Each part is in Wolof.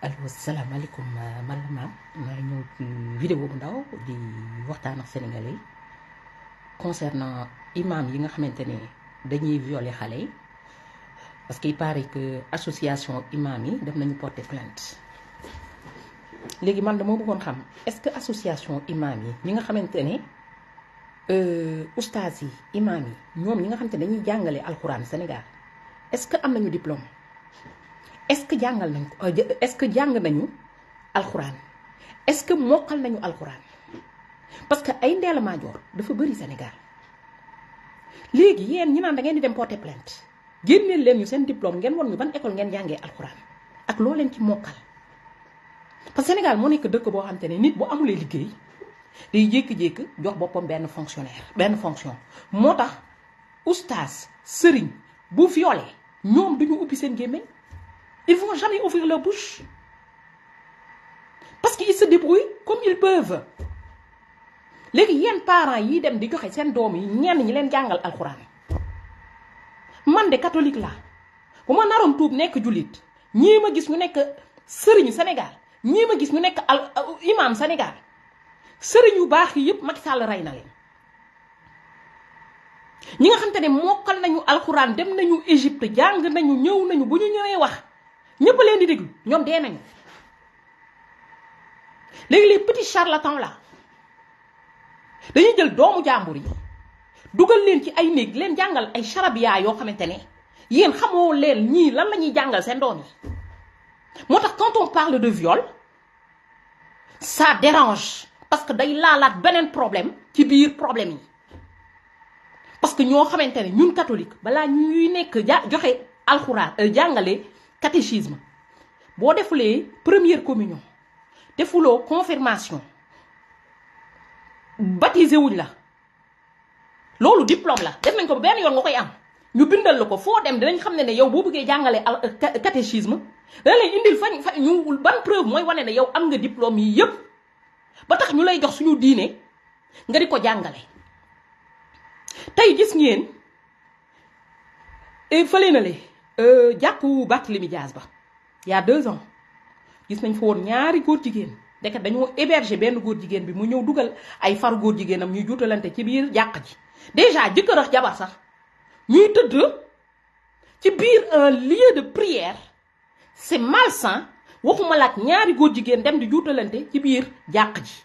allo salaamaaleykum man la maa ñëw ci vidéo bu ndaw di waxtaan ak sénégalais concernant imam yi nga xamante ne dañuy violer xale yi parce qu'il paraît que association imam yi dem nañu porter plainte léegi man dama bëggoon xam est-ce que association imam yi ñi nga xamante ne oustaz yi imam yi ñoom ñi nga xamante ne dañuy jàngale alxuraan Sénégal est-ce que am nañu diplôme. Est-ce que jàngal nañ ko est-ce que jàng nañu alxuraan est-ce que mokkal nañu alxuraan parce que ay Ndella Madior dafa bëri Sénégal léegi yéen ñi naan da ngeen di dem porter plainte génneel leen ñu seen diplôme ngeen won ñu ban école ngeen jàngee alxuraan ak loo leen ci mokkal parce que Sénégal moo nekk dëkk boo xam te ne nit bu amulee liggéey day jékki-jékki jox boppam benn fonctionnaire benn fonction moo tax oustaz sëriñ bu violé ñoom duñu ubbi seen gémmiñ. Ils vont jamais ouvrir leur bouche. Parce qu'ils se débrouillent comme ils peuvent. Léegi yéen parents yi dem di joxe seen doom yi ñenn ñi leen jàngal alxuraan man de catholique laa bu ma naroon tuub nekk jullit ñii ma gis ñu nekk sëriñu Sénégal ñii ma gis ñu nekk imam Sénégal sëriñ yu baax yi yëpp Macky Sall rey na leen. ñi nga xam te ne mokkal nañu alxuraan dem nañu Égypte jàng nañu ñëw nañu bu ñu ñëwee wax. ñëpp leen di déglu ñoom dee nañu léegi les petits charlatans là dañuy jël doomu jàmbur yi dugal leen ci ay néeg leen jàngal ay charabia yoo xamante ne yéen xamoo leen ñii lan la ñuy jàngal seen doom yi moo tax quand on parle de viol ça dérange parce que day laalaat beneen problème ci biir problème yi parce que ñoo xamante ne ñun catholique balaa ñuy nekk joxe alxuraan jàngale catéchisme boo defulee première communion defuloo confirmation baptisé wuñ la loolu diplôme la def nañ ko benn yoon nga koy am ñu bindal la ko foo dem dinañ xam ne yow boo bëggee jàngale catéchisme dana lay indil fa ñu ban preuve mooy wane ne yow am nga diplôme yi yépp ba tax ñu lay jox suñu diine nga di ko jàngale tey gis ngeen fële na le jàkku Barthélémy Dias ba il y a 2 ans gis nañ fa woon ñaari góor jigéen deket dañoo héberger benn góor jigéen bi mu ñëw dugal ay faru góor jigéenam ñuy juutalante ci biir jàq ji déjà jëkkër ak jabar sax ñuy tëdd ci biir un lieu de prière c'est malsain waxuma la ak ñaari góor jigéen dem di juutalante ci biir jàq ji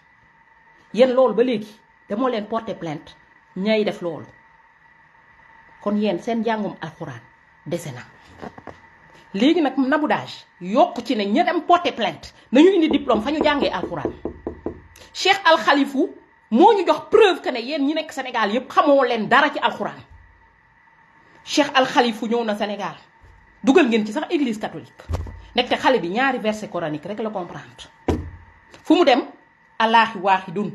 yéen loolu ba léegi damoo leen porter plainte ñay def loolu kon yéen seen jàngum alxuraan dese na léegi nag naboudage yokk ci ne ña dem porter plainte nañu indi diplôme fa ñu jàngee alxuraan Cheikh Al Khalifou moo ñu jox preuve que ne yéen ñi nekk Sénégal yépp xamoo leen dara ci alxuraan Cheikh Al Khalifou ñëw na Sénégal dugal ngeen ci sax église catholique nekk te xale bi ñaari verset coranique rek la comprendre fu mu dem allaahi waaxidun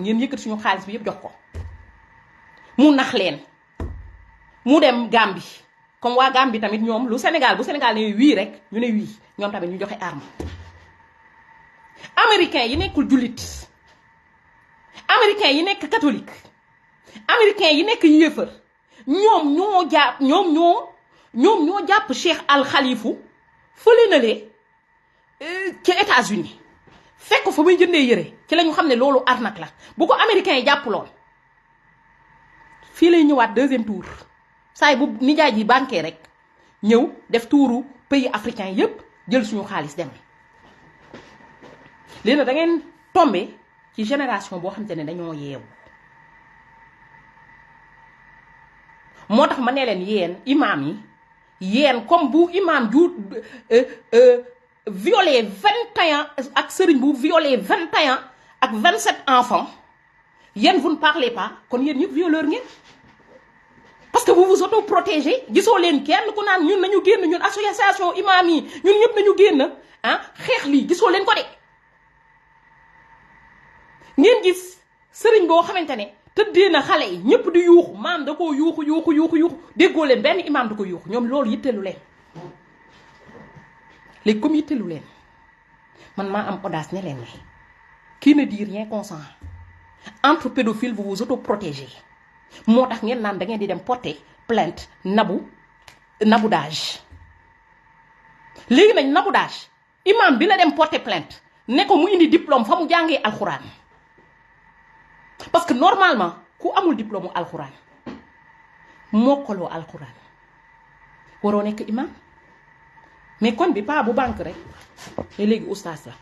ngeen yëkkati suñu xaalis bi yépp jox ko mu nax leen mu dem Gambie comme waa Gambie tamit ñoom lu Sénégal bu Sénégal ne wii rek ñu ne wii ñoom tamit ñu joxe arme américain yi nekkul jullit américain yi nekk catholique américain yi nekk yéefar ñoom ñoo jàpp Cheikh Al Khalifou fële na le ci États-Unis fekk fa muy jëndee yëre ci la ñu xam ne loolu arnaque la bu ko américain yi jàpp lool fii lay ñëwaat 2e tour saay bu nijaay ji banqué rek ñëw def tuuru pays africain yépp jël suñu xaalis dem léegi nag da ngeen tombé ci génération boo xamante ne dañoo yeewu moo tax ma ne leen yéen imam yi yéen comme bu imam ju violé 21 ak sëriñ bu violé 21 ak 27 enfants yéen vous ne parlez pas kon yéen ñëpp violeur ngeen parce que vous vous autoprotégez gisoo leen kenn ku naan ñun nañu génn ñun association imam yi ñun ñëpp nañu génn xeex lii gisoo leen ko de ngeen gis sëriñ boo xamante ne tëddee na xale yi ñëpp di yuuxu maam da koo yuuxu déggoo leen benn imam da ko yuuxu ñoom loolu yittelu leen léegi comme yittelu leen man maa am audace ne leen ne qui ne dit rien consent entre pédophiles vous vous autoprotégez moo tax ngeen naan da ngeen di dem porter plainte naboudage léegi nag naboudage imam bi la dem porter plainte ne ko mu indi diplôme fa mu jàngee alxuraan parce que normalement ku amul diplôme alxuraan mokkaloo alxuraan waroo nekk imam mais kon bi paa bu banque rek te léegi oustaz la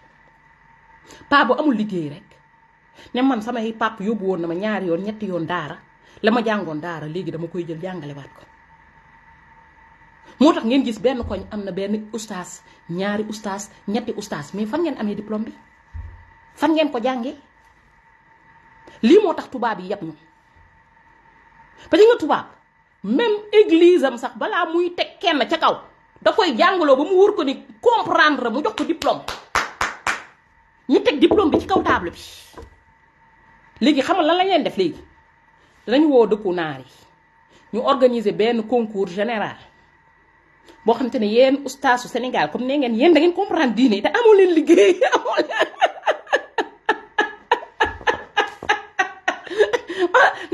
paa bu amul liggéey rek ne man samay pap yóbbu woon na ma ñaari yoon ñetti yoon daara la ma jàngoon daara léegi dama koy jël jàngalewaat ko moo tax ngeen gis benn koñ am na benn oustaz ñaari oustaz ñetti oustaz mais fan ngeen amee diplôme bi fan ngeen ko jàngee lii moo tax tubaab yi yab ñu parce que nga tubaab même église am sax balaa muy teg kenn ca kaw da koy jàngaloo ba mu wóor ko ni comprendre mu jox ko diplôme ñu teg diplôme bi ci kaw table bi léegi xamal lan lañ leen def léegi danañ woo dëkku naar yi ñu organiser benn concours général boo xam te ne yéen oustaasu Sénégal comme ne ngeen yéen da ngeen comprendre diine te amoo leen liggéey amoo leen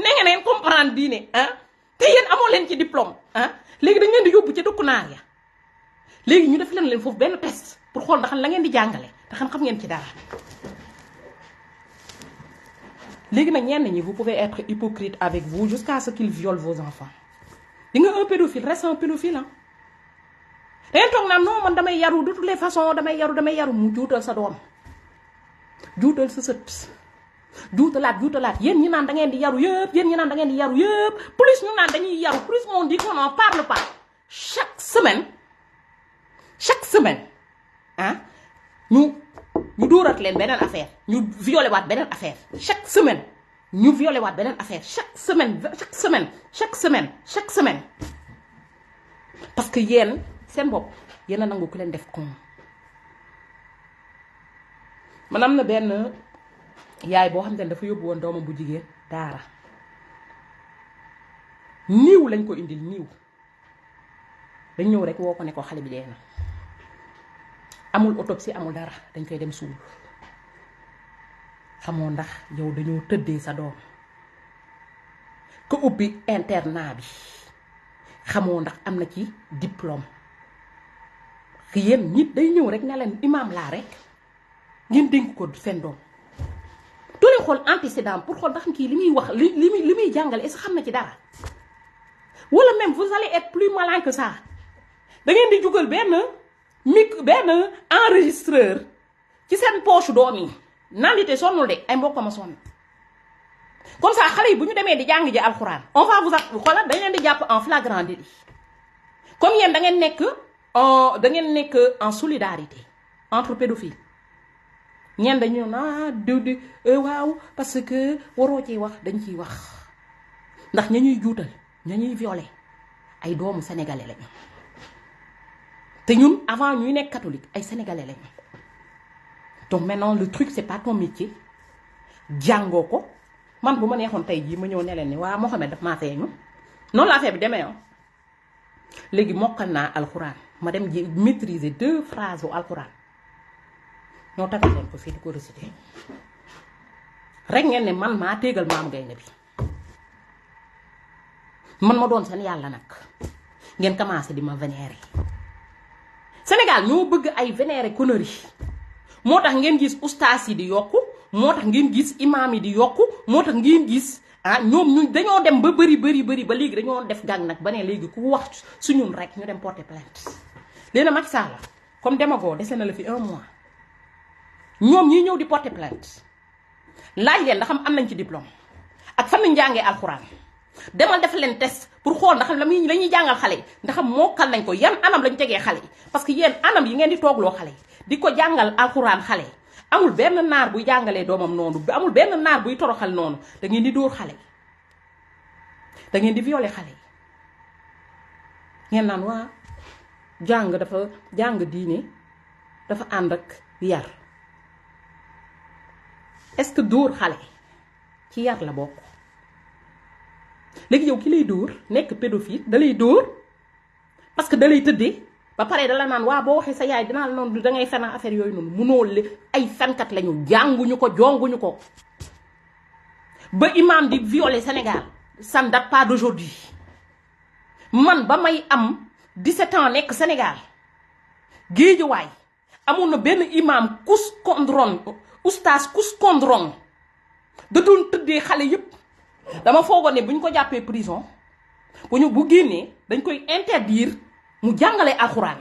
ne ngeen comprendre diine ah te yéen amoo leen ci diplôme ah léegi dañ leen di yóbbu ca dëkku naar ya léegi ñu def leen foofu benn test pour xool ndax la ngeen di jàngale te xam ngeen ci dara léegi nag ñenn ñi vous pouvez être hypocrite avec vous jusqu'à ce qu'il viole vos enfants di nga un pédophile reste un pédophile ah dangeen toog naan non man damay yaru de toutes les façons damay yaru mu juutal sa doom juutal sa sët juutalaat yéen ñi naan da ngeen di yaru yëpp plus ñu naan dañuy yaru plus on dit qu'on n'en parle pas chaque semaine ah ñu dóorat leen beneen affaire ñu violé waat beneen affaire chaque semaine ñu violé waat beneen affaire chaque semaine parce que yéen seen bopp yéen a nangu ku leen def kon man am na benn yaay boo xam ne dafa yóbbu woon doomam bu jigéen daara niiw lañ ko indil niiw dañ ñëw rek woo ko ne ko xale bi dee na amul autopsie amul dara dañ koy dem suul xamoo ndax yow dañoo tëddee sa doom ko ubbi internat bi xamoo ndax am na ci diplôme yéen nit day ñëw rek ne leen imam laa rek ngeen dénk ko seen doom doo leen xool antécédent pour xool ndax kii li muy wax li muy jàngale est-ce que xam na ci dara wala même vous allez être plus malin que ça da ngeen di jugal benn enregistreur ci seen poche doom yi nandite sonnul de ay mbokk ma sonn comme ça xale yi bu ñu demee di jàng ji alxuraan on va vous xoolal dañ leen di jàpp en flagrant délit comme yéen da ngeen nekk en solidarité entre pédophiles ñeen dañu di waaw parce que waroo ciy wax dañ ciy wax ndax ña ñuy juutal ña ñuy violé ay doomu sénégalais lañu te ñun avant ñuy nekk catholique ay sénégalais lañu donc maintenant le truc c'est pas ton métier jàngoo ko man bu ma neexoon tey jii ma ñëw ne leen ni waa Mohamed daf maa feeñu noonu la affaire bi demee léegi mokkal naa alxuraan ma dem ji maîtriser 2 phrases u alxuraan ñoo tagal leen ko fii di ko réciter rek ngeen ne man maa téegal maam gaynde bi man ma doon seen yàlla nag ngeen commencé di ma vénérer Sénégal ñoo bëgg ay vénérer conneries moo tax ngeen gis ustaas yi di yokku moo tax ngeen gis imaam yi di yokku moo tax ngeen gis ñoom ñu dañoo dem ba bëri ba léegi dañoo def gang nag ba ne léegi ku wax suñun rek ñu dem porter plainte léegi Macky Sall comme demagoo dese na la fi 1 mois ñoom ñi ñëw di porter plainte laaj leen ndax am nañ ci diplôme ak fan lañ jàngee alxuraan demal def leen test pour xool ndax la ñuy jàngal xale yi ndax mokkal nañ ko yan anam lañ tegee xale yi parce que yéen anam yi ngeen di toogloo xale yi di ko jàngal alxuraan xale yi amul benn naar buy jàngalee doomam noonu amul benn naar buy toroxal noonu da ngeen di dóor xale yi da ngeen di violer xale yi ngeen naan waa jàng diine dafa ànd ak yar est-ce que dóor xale ci yar la bokk léegi yow ki lay dóor nekk pédophile da lay dóor parce que da lay tëddee ba pare dala naan waa boo waxee sa yaay dinaa la noonu dangay fen affaire yooyu noonu munoo ay fenkat lañu jànguñu ko jonguñu ko ba imam di violer Sénégal ça ne date pas d'aujourd'hui man ba may am 17 ans nekk Sénégal Guédiawaye amoon na benn imam kus kondron oustaz kus kondron da doon tëddee xale yépp dama foogoon ne bu ñu ko jàppee prison bu génnee dañ koy interdire mu jàngale alxuraan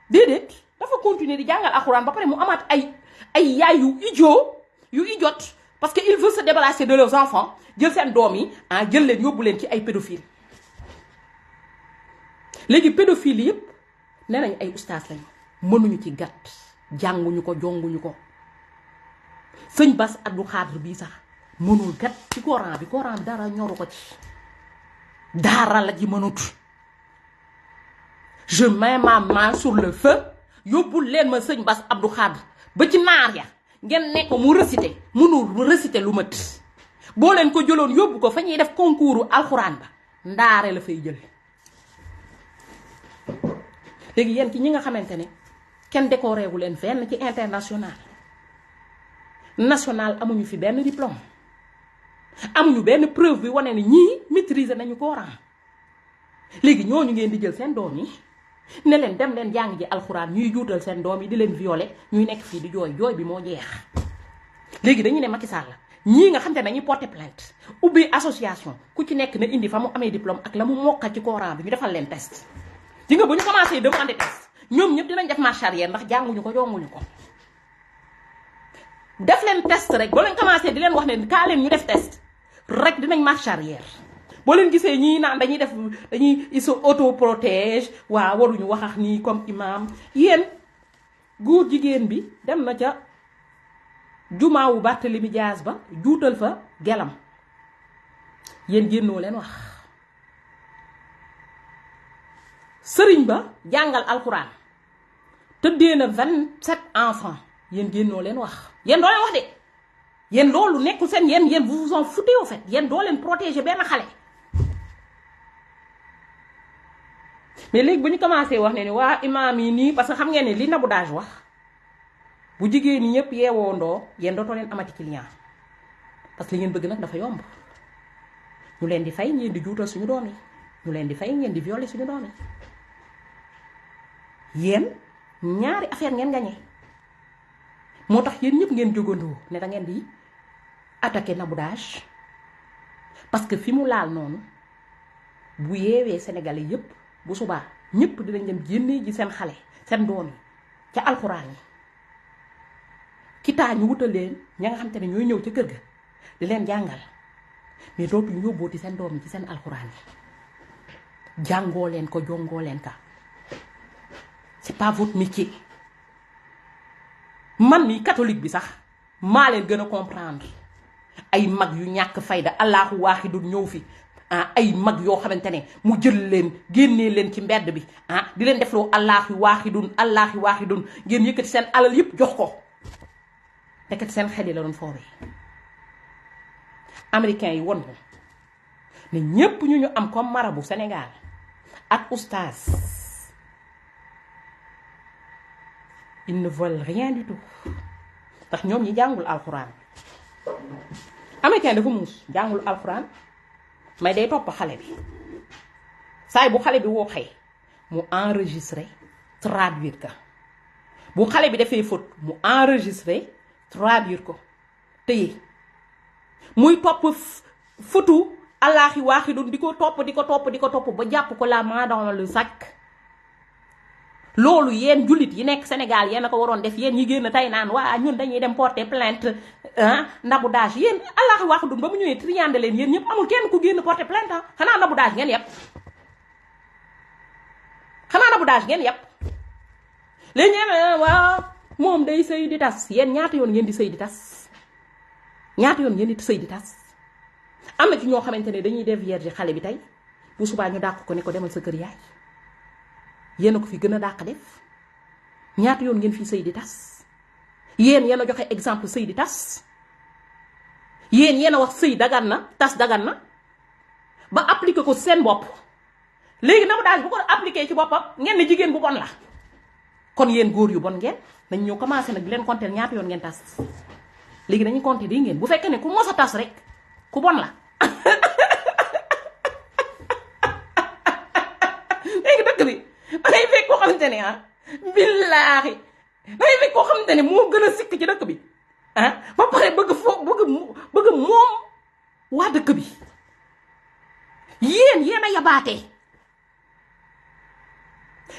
déedéet dafa continuer di jàngal alxuraan ba pare mu amaat ay yaay yu idiot parce que il veut se débarrasser de leurs enfants jël seen doom yi jël leen yóbbu leen ci ay pédophile léegi pédophile yépp nee nañ ay oustaz lañu mënuñu ci gàtt jànguñu ko jonguñu ko sëñ Bass Abdou Khadre bii sax mënul gat ci Coran bi dara ñoru ko ci dara la ci mënut je mets ma main sur le feu yóbbul leen ma sëñ Bass Abdou Khadre ba ci naar ya ngeen ne ko mu réciter mënul réciter lu mat boo leen ko jëloon yóbbu ko fa ñuy def concours alxuraan ba ndaare la fay jël léegi yéen ci ñi nga xamante ne kenn décoré wu leen fenn ci international national amuñu fi benn diplôme amuñu benn preuve bi wane ne ñii maîtriser nañu Coran léegi ñooñu ngeen di jël seen doom yi ne leen dem leen jàng ji alxuraan ñuy juutal seen doom yi di leen violer ñuy nekk fii di jooy bi moo jeex léegi dañu ne Macky Sall la ñii nga xam te nañuy porter plainte ubbi association ku ci nekk na indi fa mu amee diplôme ak la mu mokka ci Coran bi ñu defal leen test ji nga bu ñu commencé demander test ñoom ñëpp dinañ def marche arrière ndax jànguñu ko jonguñu ko def leen test rek boo leen commencé di leen wax ne kaa leen ñu def test rek dinañ marche arrière boo leen gisee ñii naan dañuy ils se autoprotège waa waruñu waxax nii comme imam yéen góor jigéen bi dem na ca jumaawu Barthélemy Dias ba juutal fa gelam yéen génnoo leen wax sëriñ ba jàngal alxuraan tëddee na 27 enfants yéen génnoo leen wax yéen doo leen wax de yéen loolu nekkul seen yéen vous vous en foutez au fait yéen doo leen protéger benn xale mais léegi bu ñu commencé wax ne ni waa imaam yi nii parce que xam ngeen ne li Nabou Dash wax bu jigéen ñi ñëpp yeewoo ndoo yéen dootoo leen amati client parce que li ngeen bëgg nag dafa yomb ñu leen di fay ngeen di juutal suñu doom yi ñu leen di fay ngeen di violer suñu doom yi yéen ñaari affaire ngeen gañe moo tax yéen ñëpp ngeen jógandoo ne da ngeen di attaquer Nabou Dash parce que fi mu laal noonu bu yeewee sénégalais yépp bu subaa ñëpp dinañ dem génnee ji seen xale seen doom yi ca alxuraan yi kitaa ñu wutal leen ña nga xam te ne ñooy ñëw ca kër ga di leen jàngal mais dootuñu yóbbooti seen doom yi ci seen alxuraan yi jàngoo leen ko jongoo leen ka c'est pas votre métier man mi catholique bi sax maa leen gën a comprendre ay mag yu ñàkk fayda allahu waaxidun ñëw fi ay mag yoo xamante ne mu jël leen génnee leen ci mbedd bi di leen defloo allahu waaxidun ngeen yëkkati seen alal yëpp jox ko tekkat seen xel yi la doon foowee américains yi won ne ñépp ñu am comme marabu Sénégal ak oustaz ils ne veulent rien du tout ndax ñoom ñi jàngul alxuraan américain dafa muus jàngul alxuraan mais day topp xale bi saay bu xale bi waxee mu enregistré traduire ko bu xale bi defee faute mu enregistré traduire ko téye muy topp futu allaahi waaxidun di ko topp ba jàpp ko la main dans le sac loolu yéen jullit yi nekk Sénégal yéen a ko waroon def yéen ñi génn tey naan waa ñun dañuy dem porter plainte Nabou Dash yéen allaahi waaxidun ba mu ñëwee triande leen yéen ñëpp amul kenn ku génn porter plainte xanaa Nabou Dash ngeen yépp léegi ñeen waaw moom day sëy di tas yéen ñaata yoon ngeen di sëy di tas am na ci ñoo xamante ne dañuy def vierge xale bi tey bu subaa ñu dàq ko ne ko demal sa kër yaay yéen a ko fi gën a dàq def ñaata yoon ngeen fi sëy di tas yéen a joxe exemple sëy di tas yéen a wax sëy dagan na tas dagan na ba appliquer ko seen bopp léegi Nabou Dash bu ko appliquer ci boppam ngeen ne jigéen bu bon la kon yéen góor yu bon ngeen dañ ñëw commencé nag di leen compter ñaata yoon ngeen tas léegi dañuy compter di ngeen bu fekkee ne ku mos a tas rek ku bon la léegi dëkk bi dangay fekk koo xamante ne billaahi dangay fekk koo xamante ne moo gën a sikk ci dëkk bi ah ba pare bëgg moom waa dëkk bi yéen a yabaatee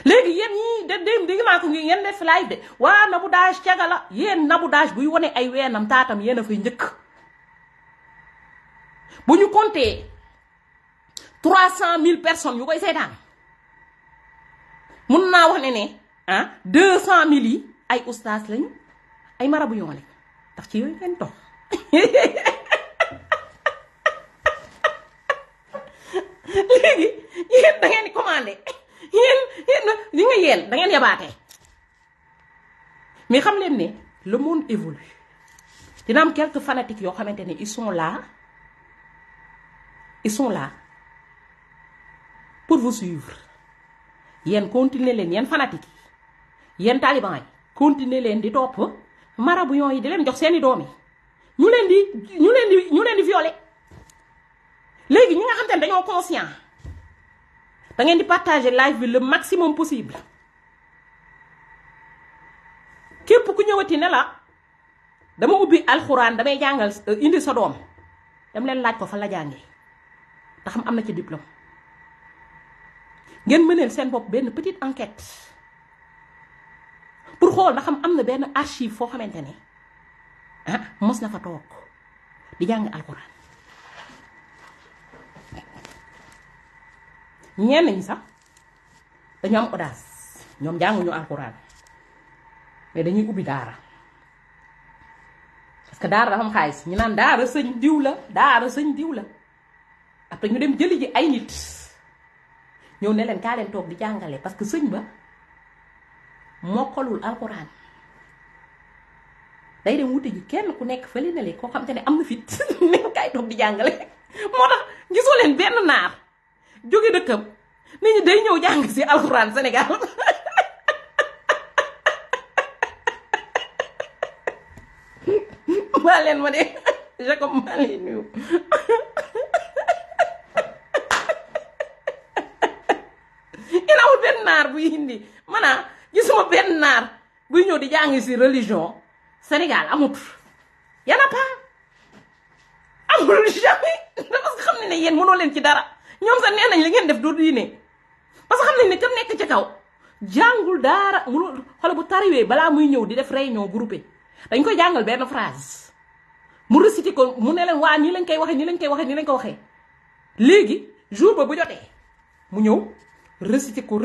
léegi yéen ñii dégg naa ko ngi ngeen def live de waa Nabou Dash caga la yéen Nabou Dash buy wane ay weenam taatam yéen a fay njëkk bu ñu compter 300,000 personnes yu koy seetaan mun naa wax ne 200,000 yi ay ustaas lañu ay marabu yoon lañu ndax ci yooyu ngeen toog léegi yéen da ngeen di commandé yéen da ngeen yabaatee mais xam leen ne le monde évolue dina am quelques fanatiques yoo xamante ne ils sont là pour vous suivre yéen continuer leen yéen fanatiques yi yéen taliban yi continuer leen di topp marabu yi di leen jox seeni doom yi ñu leen di violer léegi ñi nga xam te ne dañoo conscient da ngeen di partager live bi le maximum possible képp ku ñëwati ne la dama ubbi alxuraan damay jàngal indi sa doom dem leen laaj ko fa la jàngee te xam am na ci diplôme ngeen mëneel seen bopp benn petite enquête pour xool ndax am na benn archive foo xamante ne mos na fa toog di jàng alxuraan ñenn ñi sax dañu am audace ñoom jànguñu alxuraan mais dañuy ubbi daara parce que daara dafa am xaalis ñu naan daara sëñ diw la après ñu dem jëli ji ay nit ñëw ne leen kaa leen toog di jàngale parce que sëñ ba mokkalul alxuraan day dem wuti ji kenn ku nekk fële na le koo xam te ne am na fit ne kaay toog di jàngale moo tax gisoo leen benn naar jóge dëkkam nit ñi day ñëw jàng si alxuraan Sénégal maa leen ma de Jacob maa leen nuyu inawul benn naar buy indi maanaam gisuma benn naar buy ñëw di jàng si religion Sénégal amut yana pas amul jamais parce que xam ne yéen mënoo leen ci dara ñoom sax nee nañ li ngeen def du diine parce que xam nañ ne kam nekk ci kaw jàngul daara mënul xool bu tariwee balaa muy ñëw di def réunion groupé dañ koy jàngal benn phrase mu récité ko mu ne leen waa nii lañ koy waxee nii lañ ko waxee léegi jour ba bu jotee mu ñëw récité ko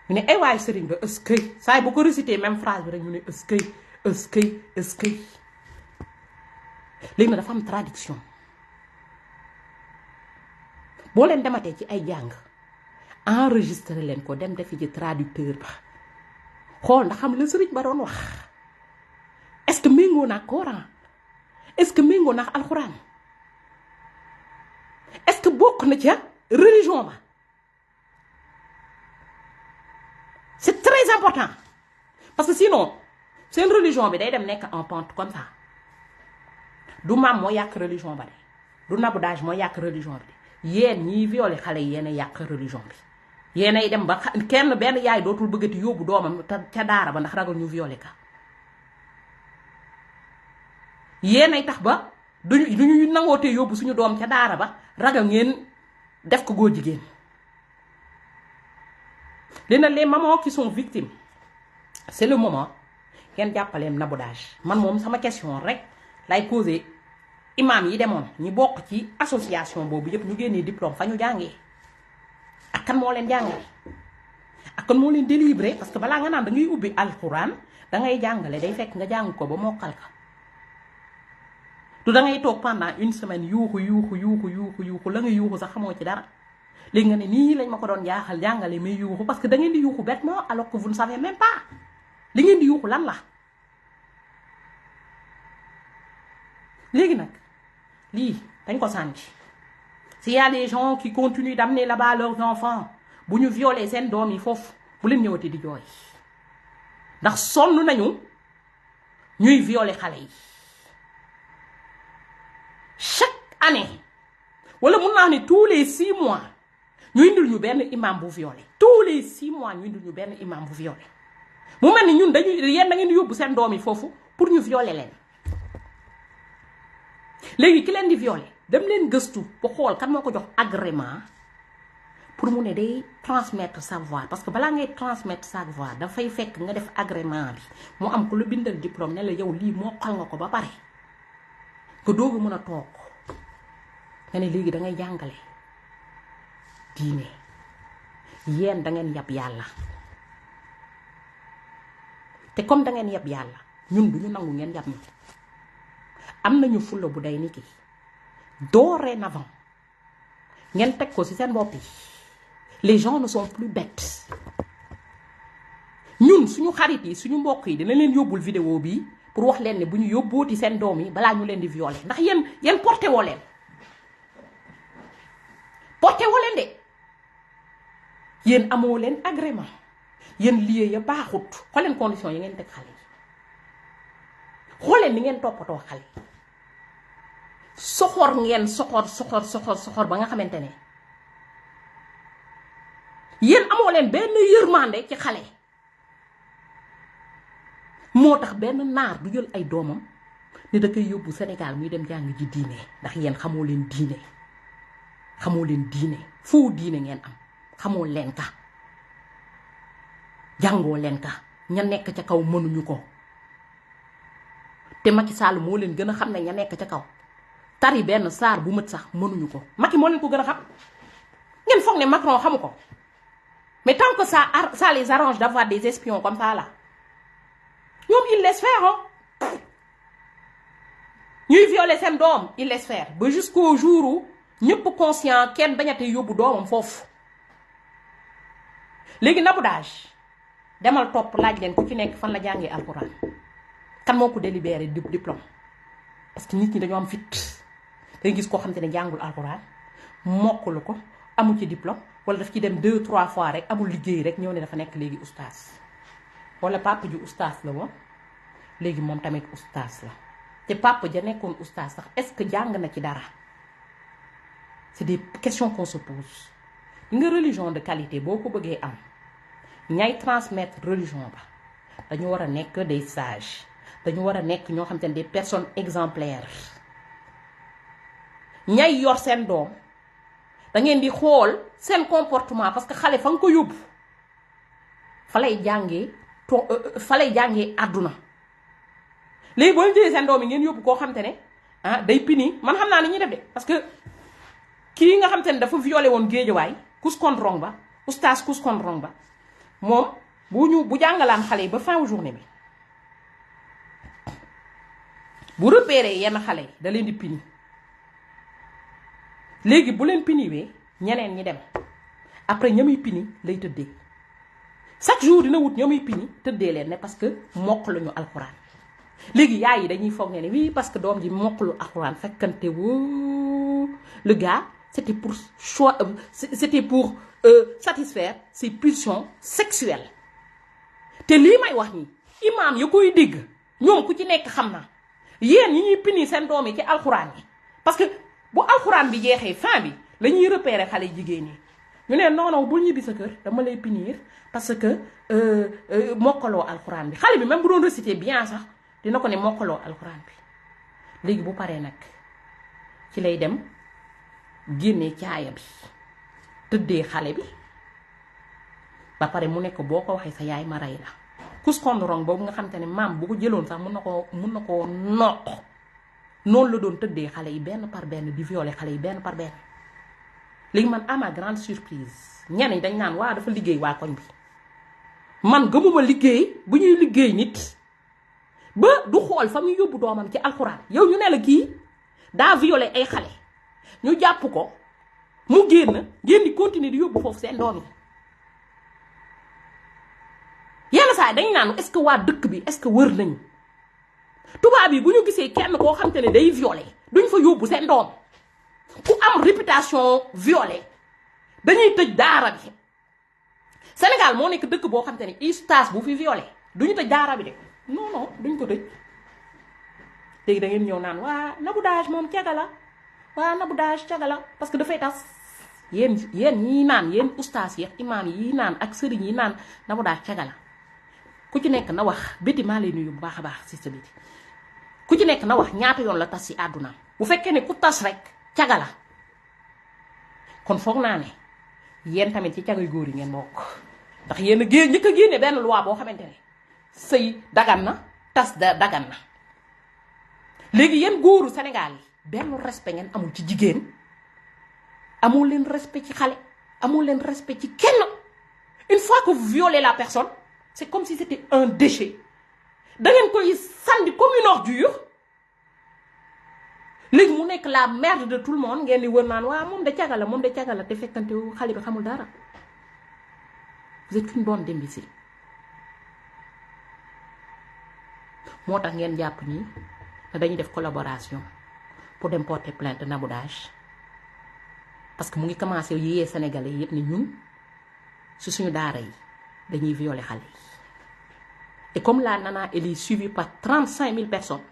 ñu ne ay waay sëriñ ba ëskëy saay bu ko récité même phrase bi rek ñu ne ëskëy léegi na dafa am traduction boo leen dematee ci ay jàng enregistré leen ko dem defi ci traducteur ba xool ndax xam la sëriñ ba doon wax est-ce que méngoo na Coran est-ce que méngoo na alxuraan est-ce que bokk na ca religion ba c'est très important parce que sinon seen religion bi day dem nekk en pente comme ça du maam moo yàq religion ba de du Nabou Dash moo yàq religion bi de yéen ñiy violé xale yi yéen a yàq religion bi yéenay dem ba kenn benn yaay dootul bëggati yóbbu doomam ca daara ba ndax ragal ñu violé ka yéenay tax ba duñu nangootee yóbbu suñu doom ca daara ba ragal ngeen def ko góor jigéen léegi nag les mamans qui sont victimes c'est le moment ngeen jàppaleem Nabou Dash man moom sama question rek lay posé imam yi demoon ñi bokk ci association boobu yëpp ñu génnee diplôme fa ñu jàngee ak kan moo leen jàngale ak kan moo leen délivré parce que balaa nga naan da ngay ubbi alxuraan da ngay jàngale day fekk nga jàng ko ba mokkal ka du da ngay toog pendant une semaine yuuxu la nga yuuxu sax xamoo ci dara léegi nga ne nii lañ ma ko doon jàngale may yuuxu parce que da ngeen di yuuxu bêtement alors que vous ne savez même pas li ngeen di yuuxu lan la. léegi nag lii dañ ko sànni s'il y a des gens qui continuent d'amener là-bas leurs enfants bu ñu violer seen doom yi foofu bu leen ñëwati di jooy ndax sonn nañu ñuy violer xale yi chaque année wala mun naa ne tous les 6 mois ñu indil ñu benn imam bu violé tous les 6 mois ñu indil ñu benn imam bu violé mu mel ni ñun dañuy yéen da ngeen di yóbbu seen doom yi foofu pour ñu violer leen léegi ki leen di violer dem leen gëstu ba xool kan moo ko jox agrément pour mu ne day transmettre savoir parce que balaa ngay transmettre savoir dafay fekk nga def agrément bi mu am ko lu bindal diplôme ne la yow lii mokkal nga ko ba pare nga doog a mën a toog nga ne léegi da ngay jàngale diine yéen da ngeen yab yàlla te comme da ngeen yab yàlla ñun duñu nangu ngeen yab ñu am nañu fulla bu day ni ki dorénavant ngeen teg ko ci seen bopp yi les gens ne sont plus bêtes ñun suñu xarit yi suñu mbokk yi dina leen yóbbul vidéo bi pour wax leen ne bu ñu yóbbooti seen doom yi balaa ñu leen di violer ndax yéen porté woo leen de yéen amoo leen agrément yéen lié ya baaxut xool leen condition yi ngeen teg xale yi xool leen ni ngeen toppatoo xale yi soxor ngeen soxor ba nga xamante ne yéen amoo leen benn yërmande ci xale moo tax benn naar du jël ay doomam ne da koy yóbbu Sénégal muy dem jàng ji diine ndax yéen xamoo leen diine foo diine ngeen am xamoo leen ka jàngoo leen ka ña nekk ca kaw mënuñu ko te Macky Sall moo leen gën a xam ne ña nekk ca kaw tari benn saar bu mët sax mënuñu ko Macky moo leen ko gën a xam ngeen foog ne Macron xamu ko mais tant que ça les arrange d'avoir des espions comme ça là ñoom ils laissent faire ñuy violer seen doom ils laissent faire ba jusqu'au jour où ñëpp conscient kenn bañate yóbbu doomam foofu léegi naboudage demal topp laaj leen ku ci nekk fan la jàngee alxuraan kan moo ko délibéré diplôme parce que nit ñi dañoo am fit day gis koo xam te ne jàngul alxuraan mokkulu ko amu ci diplôme wala daf ci dem 2-3 fois rek amul liggéey rek ñëw ne dafa nekk léegi oustaz wala papa ju oustaz la woon léegi moom tamit oustaz la te papa ja nekkoon oustaz sax est-ce que jàng na ci dara c'est des questions qu'on se pose nga religion de qualité boo ko bëggee am ñay transmettre religion ba dañu war a nekk des sages dañu war a nekk ñoo xam te ne des personnes exemplaires ñay yor seen doom da ngeen di xool seen comportement parce que xale fa nga ko yóbbu fa lay jàngee àdduna léegi boo jëlee seen doom yi ngeen yóbbu koo xam te ne day pini man xam naa ni ñuy def de parce que kii nga xam te ne dafa violé woon géejawaay kuskondrong ba oustaz kuskondrong ba moom bu jàngalaan xale yi ba fin journée bi bu repéré yenn xale yi da leen di pini léegi bu leen piniwee ñeneen ñi dem après ñamuy pini lay tëddee chaque jour dina wut ñamuy pini tëddee leen ne parce que mokk lañu alxuraan léegi yaay yi dañuy foog ne oui parce que doom ji mokkalu alxuraan fekkante woo le gars c'était pour satisfaire ses pulsions sexuelles te lii may wax nii imaam ya koy dégg ñoom ku ci nekk xam na yéen ñi ñuy pini seen doom yi ci alxuraan yi parce que bu alxuraan bi jeexee fin bi la ñuy repérer xale jigéen ñi ñu ne non bul ñibbi sa kër dama lay punir parce que mokkaloo alxuraan bi xale bi même bu doon réciter bien sax dina ko ne mokkaloo alxuraan bi léegi bu paree nag ci lay dem génnee caaya bi tëddee xale bi ba pare mu nekk boo ko waxee sa yaay ma rey la kuskondrong boobu nga xam te ne maam bu ko jëloon sax mun na koo noq noonu la doon tëddee xale yi benn par benn di violer xale yi benn par benn léegi man à ma grande surprise ñenn ñi dañ naan waa dafa liggéey waa koñ bi man gëmuma liggéey bu ñuy liggéey nit ba du xool fa muy yóbbu doomam ci alxuraan yow ñu ne la kii daa violer ay xale ñu jàpp ko mu génn di continuer di yóbbu foofu seen doom yi yenn saa yi dañ naan est-ce que waa dëkk bi est-ce que wër nañ tubaab yi bu ñu gisee kenn koo xam te ne day violer duñ fa yóbbu seen doom ku am réputation violer dañuy tëj daara bi Sénégal moo nekk dëkk boo xam te ne ustaas bu fi violer duñu tëj daara bi de non duñ ko tëj léegi da ngeen ñëw naan waa naboudage moom caga la waa naboudage caga la parce que dafay tas yéen ñi naan yéen ustaas yi imaam yi naan ak sëriñ yi naan Nabou Dash caga la ku ci nekk na wax béti maa lay nuyu bu baax a baax si sa béti ku ci nekk na wax ñaata yoon la tas si àddunaam bu fekkee ne ku tas rek caga la kon foog naa ne yéen tamit ci cagay góor yi ngeen bokk ndax yéen a njëkk a génne benn loi boo xamante ne sëy dagan na tas dagan na léegi yéen góoru Sénégal yi benn respect ngeen amul ci jigéen amul leen respect ci xale amul leen respect ci kenn une fois que vous violez la personne c'est comme si c'était un déchet da ngeen koy sandi comme une ordure léegi mu nekk la merde de tout le monde ngeen di wër naan waa moom de caga la te fekkante xale bi xamul dara vous êtes une bande d'imbéciles moo tax ngeen jàpp nii ne dañuy def collaboration pour dem porter plainte Nabou Dash parce que mu ngi commencé yee Sénégalais yëpp ni ñun su suñu daara yi dañuy violer xale yi et comme la nana elle est suivie par 35 000 personnes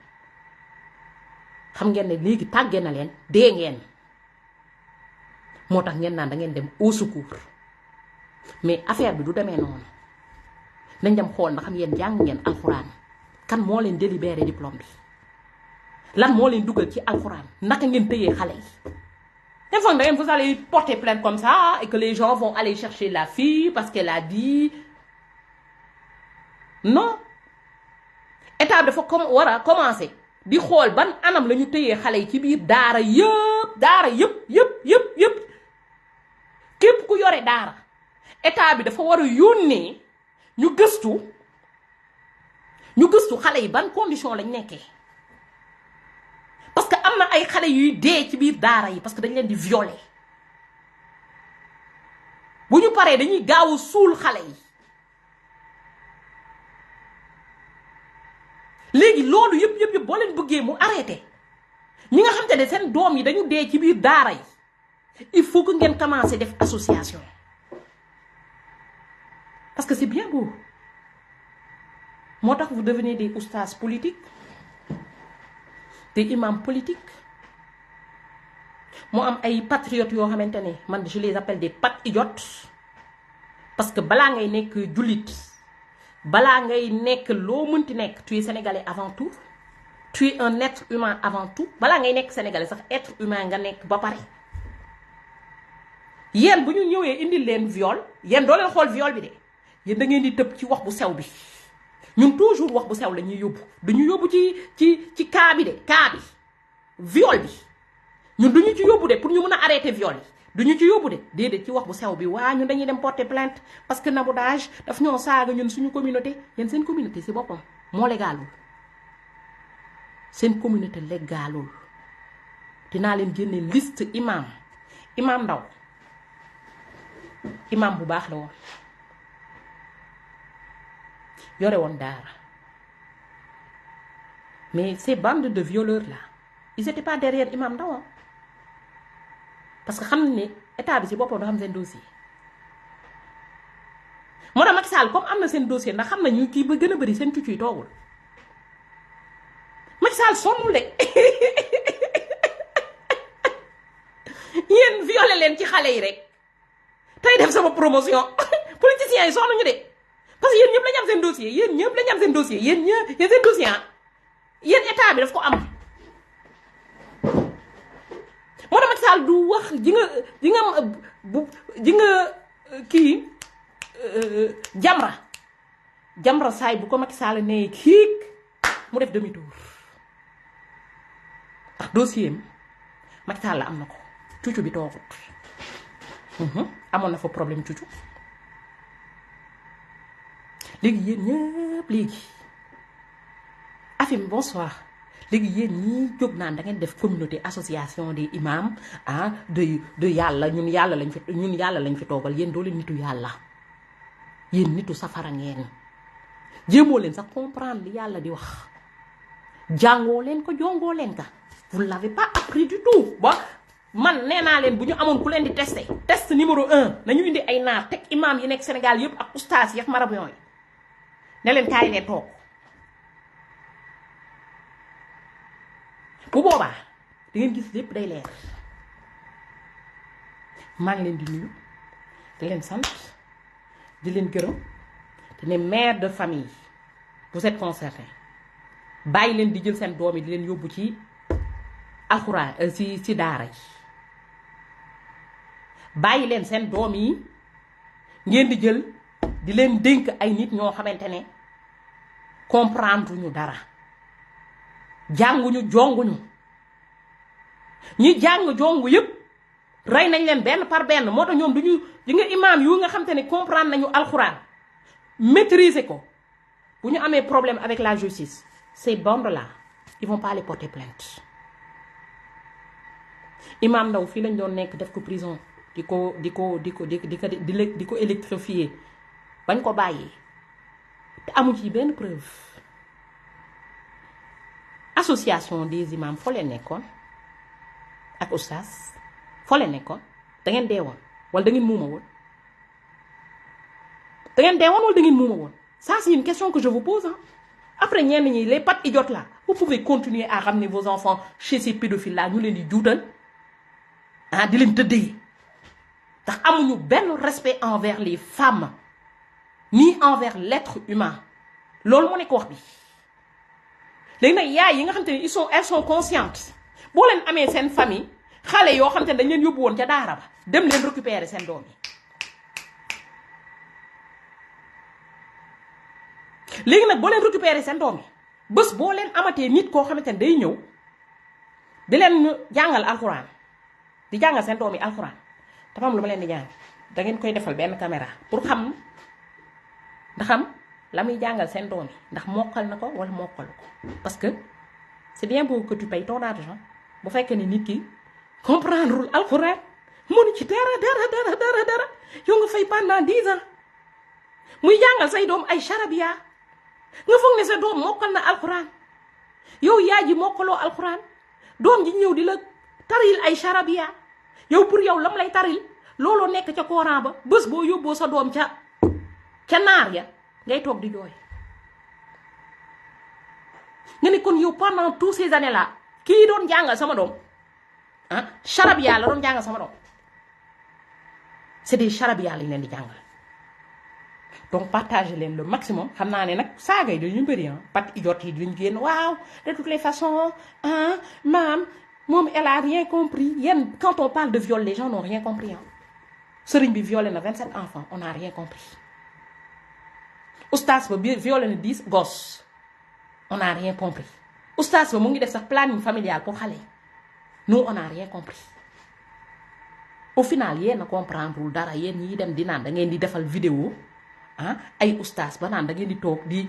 xam ngeen ne léegi tàggee na leen dee ngeen moo tax ngeen naan da ngeen dem au secours mais affaire bi du demee noonu nañ dem xool na xam yéen jàng ngeen alxuraan kan moo leen délibéré diplôme bi lan moo leen dugal ci alxuraan naka ngeen tëyee xale yi. Des fois, vous allez porter plainte comme ça et que les gens vont aller chercher la fille parce qu'elle a dit non. État dafa war a commencer di xool ban anam la ñu tëyee xale yi ci biir daara yëpp képp ku yore daara état bi dafa war a yónnee ñu gëstu xale yi ban condition lañ nekkee. parce que am na ay xale yuy dee ci biir daara yi parce que dañ leen di violer bu ñu paree dañuy gaaw a suul xale yi léegi loolu yëpp boo leen bëggee mu arrêté ñi nga xam te ne seen doom yi dañu dee ci biir daara yi il faut que ngeen commencer def association parce que c'est bien beau moo tax vous devenez des oustas politiques des imams politiques moo am ay patriotes yoo xamante ne man je les appelle des patriotes parce que balaa ngay nekk jullit balaa ngay nekk loo mënti nekk tu es sénégalais avant tout tu es un être humain avant tout balaa ngay nekk sénégalais sax être humain nga nekk ba pare yéen bu ñu ñëwee indil leen viol yéen doo leen xool viol bi de yéen da ngeen di tëb ci wax bu sew bi ñun toujours wax bu sew la ñuy yóbbu duñu yóbbu ci cas bi de cas bi viol bi ñun duñu ci yóbbu de pour ñu mën a arrêter viol yi duñu ci yóbbu de déedéet ci wax bu sew bi waa ñun dañuy dem porter plainte parce que Nabou Dash daf ñoo saaga ñun suñu communauté yéen seen communauté si boppam moo légalul seen communauté légalul dinaa leen génne liste imam Ndaw imam bu baax la woon yore woon daara mais ces bandes de violeurs là ils étaient pas derrière imam Ndaw parce que xam ne état bi ci boppam dafa am seen dossier moo tax Macky Sall comme am na seen dossier ndax xam na ñu kii ba gën a bëri seen cucu yi toogul Macky Sall sonnul de yéen violé leen ci xale yi rek tey def sama promotion politiciens yi sonnuñu de parce que yéen ñëpp lañu am seen dossier yéen ñëpp lañu am seen dossier yéen seen dossier yéen état bi daf ko am. moo tax Macky Sall du wax ji nga kii Jamra saay bu ko Macky Sall nee kiik mu def demi tour ndax dossier am Macky Sall am na ko cucu bi toogut amoon na fa problème cucu léegi yéen ñëpp léegi Afim bonsoir léegi yéen ñii jóg naan da ngeen def communauté association des imams de yàlla ñun yàlla lañ fi toogal yéen doo leen nitu yàlla yéen nitu safara ngeen jéemoo leen sax comprendre li yàlla di wax jàngoo leen ko jongoo leen ka vous l'avez pas appris du tout ba man nee naa leen bu ñu amoon ku leen di testé test numéro 1 nañu indi ay naar teg imam yi nekk Sénégal yëpp ak oustaz yi ak marabout yi ne leen kaay leen toog bu boobaa da ngeen gis lépp day leer maa ngi leen di nuyu di leen sant di leen gërëm te ne mère de famille vous êtes concerné bàyyi leen di jël seen doom yi di leen yóbbu ci alxuraan ci daara yi bàyyi leen seen doom yi ngeen di jël di leen dénk ay nit ñoo xamante ne comprendre ñu dara jànguñu jonguñu ñi jàng jongu yépp rey nañ leen benn par benn moo tax ñoom duñu di nga imaam yu nga xamante ne comprendre nañu alxuraan maîtriser ko bu ñu amee problème avec la justice ces bandes là ils vont pas les porter plainte imaam Ndaw fii lañ doon nekk def ko prison di ko électrifier bañ ko bàyyee te amu ci benn preuve association des imams foo leen nekkoon ak oustaz foo leen nekkoon da ngeen dee woon wala da ngeen muuma woon da ngeen dee woon wala da ngeen muuma woon ça c'est une question que je vous pose après ñenn ñi les pattes idiotes là vous pouvez continuer à ramener vos enfants chez ces pédophiles là ñu leen di juutal di leen tëddee ndax amuñu benn respect envers les femmes ni envers l'être humain loolu moo nekk wax bi léegi nag yaay yi nga xam te ne elles sont conscientes boo leen amee seen famille xale yoo xam te ne dañ leen yóbbu woon ca daara ba dem leen récupérer seen doom yi léegi nag boo leen récupérer seen doom yi bés boo leen amatee nit koo xamante ne day ñëw di leen jàngal alxuraan di jàngal seen doom yi alxuraan dafa am lu ma leen di jàng da ngeen koy defal benn caméra pour xam ndaxam la muy jàngal seen doom yi ndax mokkal na ko wala mokkal ko parce que c'est bien beau que tu payes ton argent bu fekkee ni nit ki comprendrewul alxuraan mënu ci dara yow nga fay pendant 10 ans muy jàngal say doom ay charabia nga foog ne sa doom mokkal na alxuraan yow yaay ji mokkaloo alxuraan doom ji ñëw di la taril ay charabia yow pour yow lam lay taril looloo nekk ca Coran ba bés boo yóbboo sa doom ca naar ya ngay toog di jooy nga ne kon yow pendant tous ces années là kii doon jàngal sama doom charabia la doon jàngal sama doom c'est des charabia lañ leen di jàngal donc partagez leen le maximum xam naa ne nag saaga yi dañu bëri pat idiote yi duñ génn waaw de toutes les façons maam moom elle a rien compris yéen quand on parle de viol les gens n'ont rien compris sëriñ bi violé na 27 enfants on n'a rien compris oustaz ba bi violé na 10 gosses on n'a rien compris oustaz ba mu ngi def sax planning familial pour xale yi nous on n'a rien compris au final yéen a comprendre wul dara yéen ñi dem di naan da ngeen di defal vidéo ay oustaz ba naan da ngeen di toog di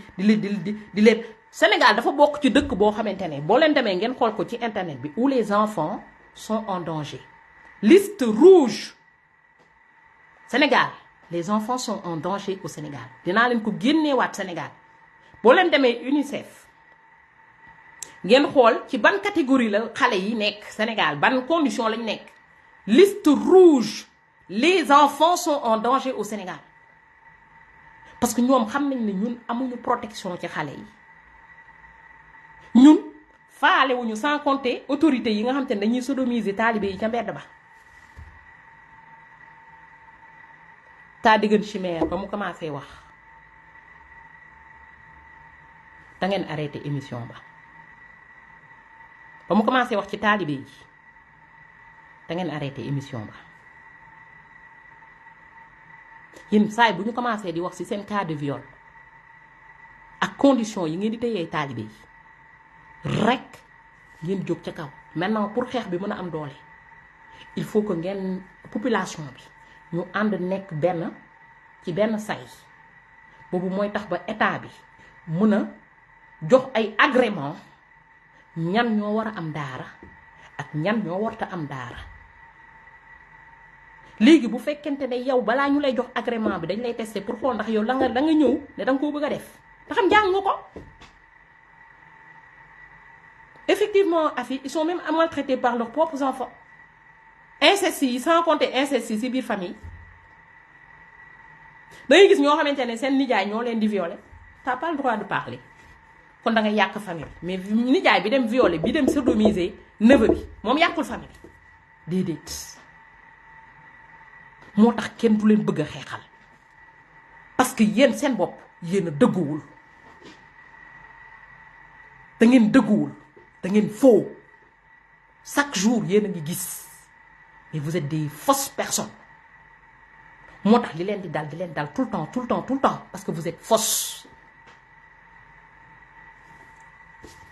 leen Sénégal dafa bokk ci dëkk boo xamante ne boo leen demee ngeen xool ko ci internet bi où les enfants sont en danger liste rouge Sénégal les enfants sont en danger au Sénégal dinaa leen ko génneewaat Sénégal boo leen demee UNICEF ngeen xool ci ban catégorie la xale yi nekk Sénégal ban condition lañ nekk liste rouge les enfants sont en danger au Sénégal parce que ñoom xam nañ ne ñun amuñu protection ci xale yi ñun faalewuñu sans compter autorités yi nga xam te ne dañuy sodomiser taalibe yi ca mbedd ba taa diggan chimère ba mu commencé wax da ngeen arrêté émission ba mu commencé wax ci taalibe yi da ngeen arrêté émission ba yéen saay bu ñu commencé di wax ci seen cas de viol ak condition yi ngeen di téyee taalibe yi rek ngeen jóg ca kaw maintenant pour xeex bi mën a am doole il faut que ngeen population bi ñu ànd nekk benn ci benn say boobu mooy tax ba état bi mën a jox ay agrément ñan ñoo war a am daara ak ñan ñoo warta am daara léegi bu fekkente ne yow balaa ñu lay jox agrément bi dañ lay tester pour xool ndax yow da nga ñëw ne da nga koo bëgg a def nga xam jàng nga ko effectivement afi ils sont même maltraités par leurs propres enfants inceste yi sans compter inceste yi ci biir famille da ngay gis ñoo xamante ne seen nijaay ñoo leen di violer t'as pas le droit de parler kon da nga yàq famille mais nijaay bi dem violer bi dem sodomiser neveu bi moom yàqul famille déedéet moo tax kenn du leen bëgg a xeexal parce que yéen seen bopp yéen a dëgguwul da ngeen dëgguwul da ngeen faux chaque jour yéen a ngi gis mais vous êtes des fausses personnes moo tax li leen di dal tout le temps parce que vous êtes fausses